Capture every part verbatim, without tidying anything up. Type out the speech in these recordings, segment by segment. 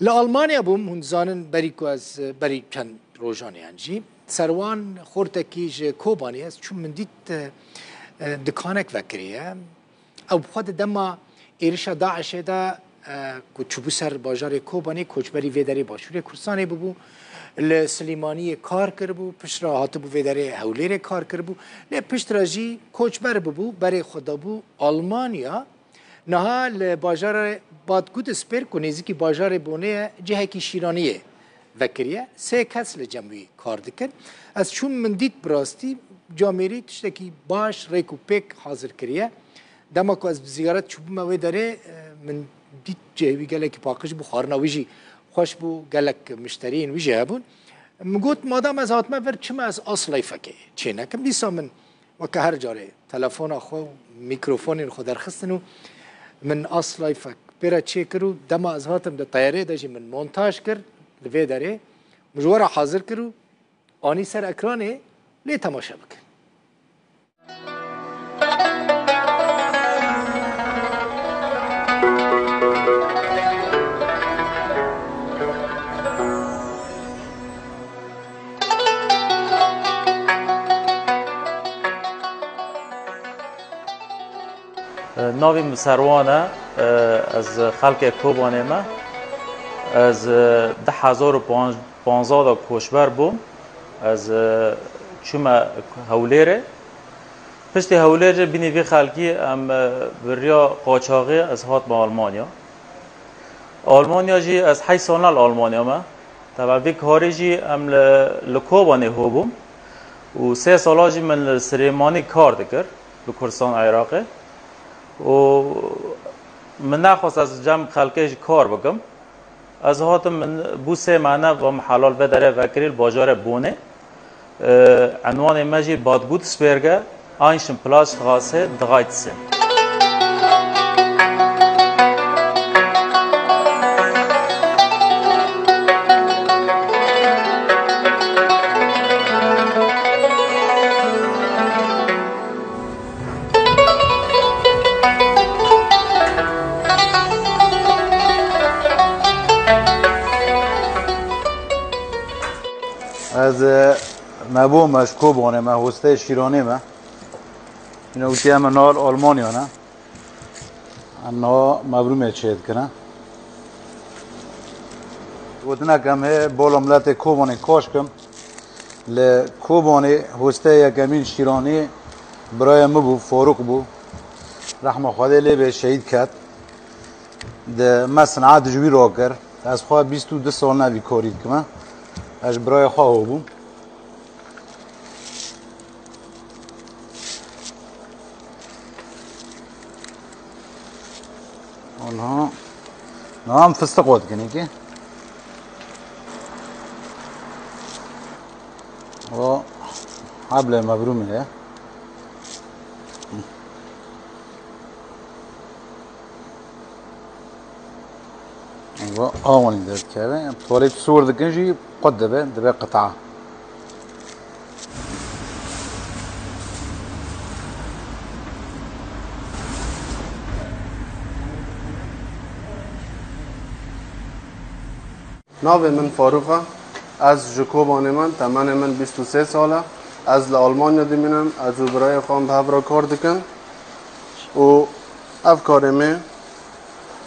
Li Almanya bûm, hûn dizanin, berî ku ez, berî çend rojan yan jî, Serwan Xortekî ji Kobanê ez çûm, min dît, e, e, dikanek vekiriye. Ew bi xwe di dema êrişa DAIŞê de, e, ku çûbû ser bajarê Kobanê, koçberî vê derê başûrê Kurdistanê bûbû. Li Silêmaniyê kar kiribû, piştre hatibû vê derê Hewlêrê kar kiribû. Lê piştre jî koçber bûbû, berê xwe dabû Almanya. Niha li bajarê Bad Godesberg ku nêzîkî bajarê Bonê ye, cihekî şîraniyê vekiriye. Sê kes li cem wî kar dikin. Ez çûm, min dît bi rastî camêrî tiştekî baş, rêk û pêk hazir kiriye. Dema ku ez bi zîyaret çûbûme wê derê, e, min dît cihê wî gelekî paqij bû, xwarina wî jî xweş bû, gelek mişteriyên wî jî hebûn. Min got, madam ez hatime vir, çima ez Aslayfekê çê nekim? Dîsa min weke her carê telefona xwe û mîkrofonên xwe derxistin û min Aslayfek pê re çêkir û dema ez hatim di teyarê de jî min montaj kir li vê derê. Min ji we re hazir kir û anî ser ekranê, lê temaşe bikin. Navê min Serwan e, ez xelkê Kobanê me. Ez du hezar û panzdeh de koçber bûm. Ez çûme Hewlêrê. Piştî Hewlêrê bînî vî xelkî em bi riya qaçaxê ez hatime Almanya. Almanya jî ez heyş sal ne li Almanya me. Teva vî karî jî em li, li Kobanê hobûm. Û sê sala jî min li Silêmanî kar dikir, li Kurdistan Iraqê. Û min nexwest ez cem xelkê jî kar bikim. Ez hatim, min bû sê mehne va min helal vê derê vekirî li bajarê Bonê. Enwanê me jî Bad Godesberg e, Eisenplatzstraße dreizehn. Ez, e, me bo me ji Kobanê me, hosteyê şîranê me. Yine wî em nal Almanya ne. Em niha Mevrûmê çêdikine. Gotinek em hê bola miletê Kobanê kaş kim. Li Kobanê hosteyê yekemîn şîranî birayê min bû, Farûq bû. Rehma Xwedê lê bê, şehîd ket. Di me sinat ji wî rakir. Ez xwe bîst û du sal ne vî karî dikime. Ez ji birayê xwe hobûm. Niha, niha em fistiq ot kinî ki. O heblê Mevrûmê ye. Eva awanî derdikeve. Em tuvalet sor dikin jî qut dibe, dibe qita. Navê min Farûq e. Ez ji Kobanê me, temenê min bîst û sê sal e. Ez li Almanya dimînim, ez û birayê xwe em bi hev re kar dikin. Û ev karê me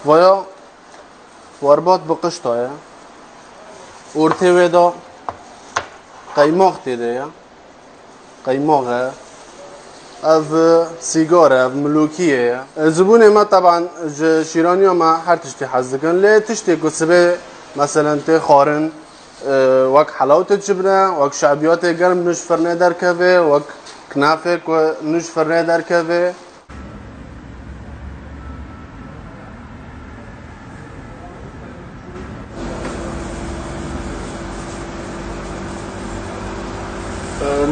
vaya werbat bi qişta ye. Ortê wê de qeymax tê de ye. Qeymax e. Ev sîgar e, ev milokiyê ye. Zibûnê me teban ji şîraniya me her tiştî hez dikin. Lê tiştê ku sibê meselen tê xwarin, e, wek helawtê çi bine, wek şebiyatê germ nû ji firnê derkeve, wek knafê ku nû ji firnê derkeve.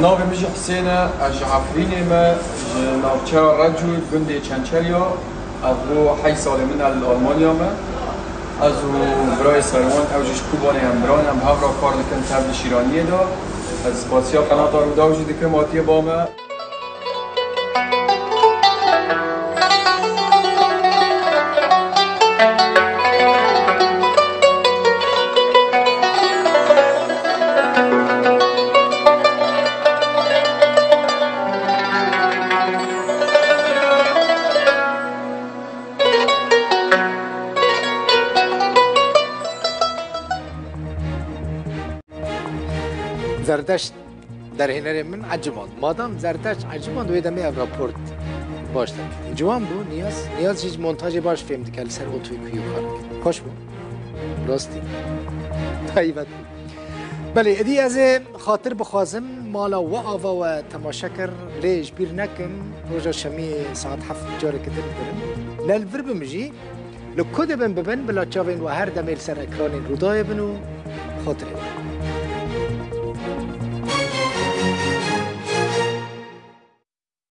Navê min jî Hisên e, ez ji Efrînê me, ji navçeya Recû, gundê Çençerya. Ev bû heyş salê min e li Almanya me. Ez û birayê Serwan, ew jî ji Kobanê, em bira ne, em hev re kar dikin tev di şîraniyê de. Ez spasiya qenata Rûdaw jî dikim, hatiye ba me. Zerdeşt derhênerê min eciband. Madam Zerdeşt eciband, wê demê ev raport baş derket. Ciwan bû, Niyaz. Niyaz jî ji montajê baş fêm dike, li ser otoyê ku yû kar dike. Xweş bû. Rastî. Taybet bû. Belê, êdî ez ê xatir bixwazim, mala we ava we temaşe kir, lê ji bîr nekin, roja şemiyê saet heft careke din dibirin. Ne li vir bim jî, li ku dibin bibin, bila çavên we her demê li ser ekranên Rûdayê bin û xatirê we.